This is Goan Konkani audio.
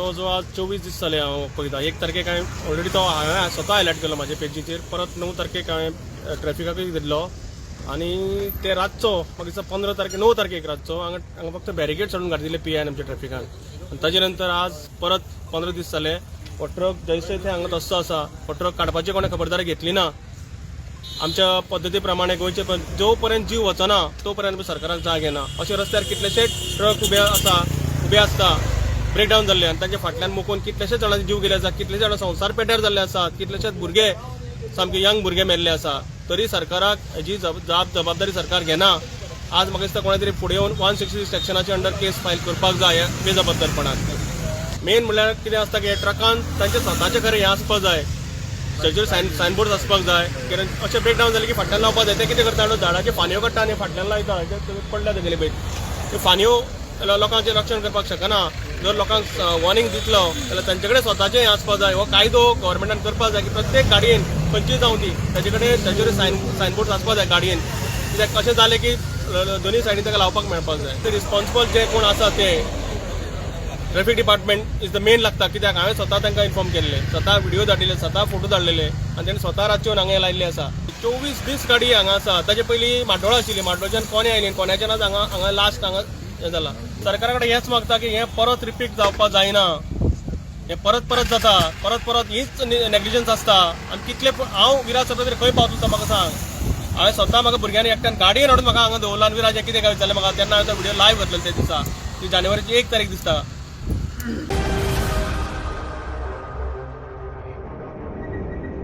जवळ जवळ आज 24 दीस जाले हांव पळयता. 1 तारखेक हांवें ऑलरेडी तो हांवें स्वता हायलायट केलो म्हाज्या पेजीचेर. परत 9 तारखेक हांवें ट्रॅफिकाकूय दिल्लो आनी ते रातचो म्हाका दिसता 15 तारखेक, 9 तारखेक रातचो हांगा हांगा फक्त बॅरिकेड चडून घातिल्ले पी आयन आमच्या ट्रॅफिकान. आनी ताजे नंतर आज परत 15 दीस जाले, हो ट्रक जैसे ते हांगा तस्सो आसा. हो ट्रक काडपाची कोणें खबरदारी घेतली ना. आमच्या पद्दती प्रमाणे गोंयचे जो पर्यंत जीव वचना तो पर्यंत सरकाराक जाग येना. अशे रस्त्यार कितलेशेच ट्रक उबे आसा, उबे आसता, ब्रेकडावन जाल्ले आनी तांच्या फाटल्यान मोखून कितलेशेच जाणांचे जीव गेले आसा, कितलेशे जाणां संवसार पेड्ड्यार जाल्ले आसात, कितलेशेच भुरगे, सामके यंग भुरगे मेल्ले आसा. तरी सरकाराक हेजी जबाबदारी सरकार घेना. आज म्हाका दिसता कोणा तरी फुडें येवन 166 सेक्शनाचे अंडर केस फायल करपाक जाय बेजबाबदारपणान. मेन म्हणल्यार कितें आसता की ट्रकान तांचे स्वताचें खरें हें आसपाक जाय, ताचेर सायनबोर्ड आसपाक जाय. कारण अशें ब्रेकडावन जालें की फाटल्यान लावपाक जाय. ते कितें करता, झाडाच्यो फांदयो काडटा आनी फाटल्यान लायता. पडल्या तेगेले पळय त्यो फांदयो. लोकांचें रक्षण करपाक शकना. जर लोकांक वॉर्निंग दितलो जाल्यार तांचे कडेन स्वताचें हें आसपाक जाय. हो कायदो गव्हर्मेंटान करपाक जाय की प्रत्येक गाडयेन, खंयची जावं ती, ताचे कडेन ताचेर सायनबोर्ड आसपाक जाय गाडयेन. कित्याक अशें जालें की दोनूय सायडीन ताका लावपाक मेळपाक जाय. ते रिस्पॉन्सिबल जे कोण आसा ते traffic department is the main लागता. कित्याक हांवें स्वता तांकां इन्फॉर्म केल्ले, स्वता व्हिडिओ धाडिल्ले, स्वता फोटो धाडलेले आनी ताणें स्वता रातचे येवन हांगा लायिल्ले आसा. 24 दीस गाडी हांगा आसा. ताचे पयलीं म्हाड्डोळा आशिल्ली, म्हाड्डोळच्यान कोणे आयली, कोण्याच्यान आज हांगा हांगा लास्ट हांगा हें जाला. सरकारा कडेन हेंच मागता की हें परत रिपीट जावपाक जायना. हें परत परत जाता, परत परत हीच नेग्लिजन्स आसता. आनी कितले हांव विराज सगळे खंय पावतलो तो म्हाका सांग. हांवें स्वता म्हाका भुरग्यांनी एकट्यान गाडयेन हाडून म्हाका हांगा दवरला आनी विराज हें कितें काय विचारलें म्हाका. तेन्ना हांवें तो व्हिडिओ लायव्ह घातलेलो. त्या दिसा ती जानेवारीची 1 तारीख दिसता.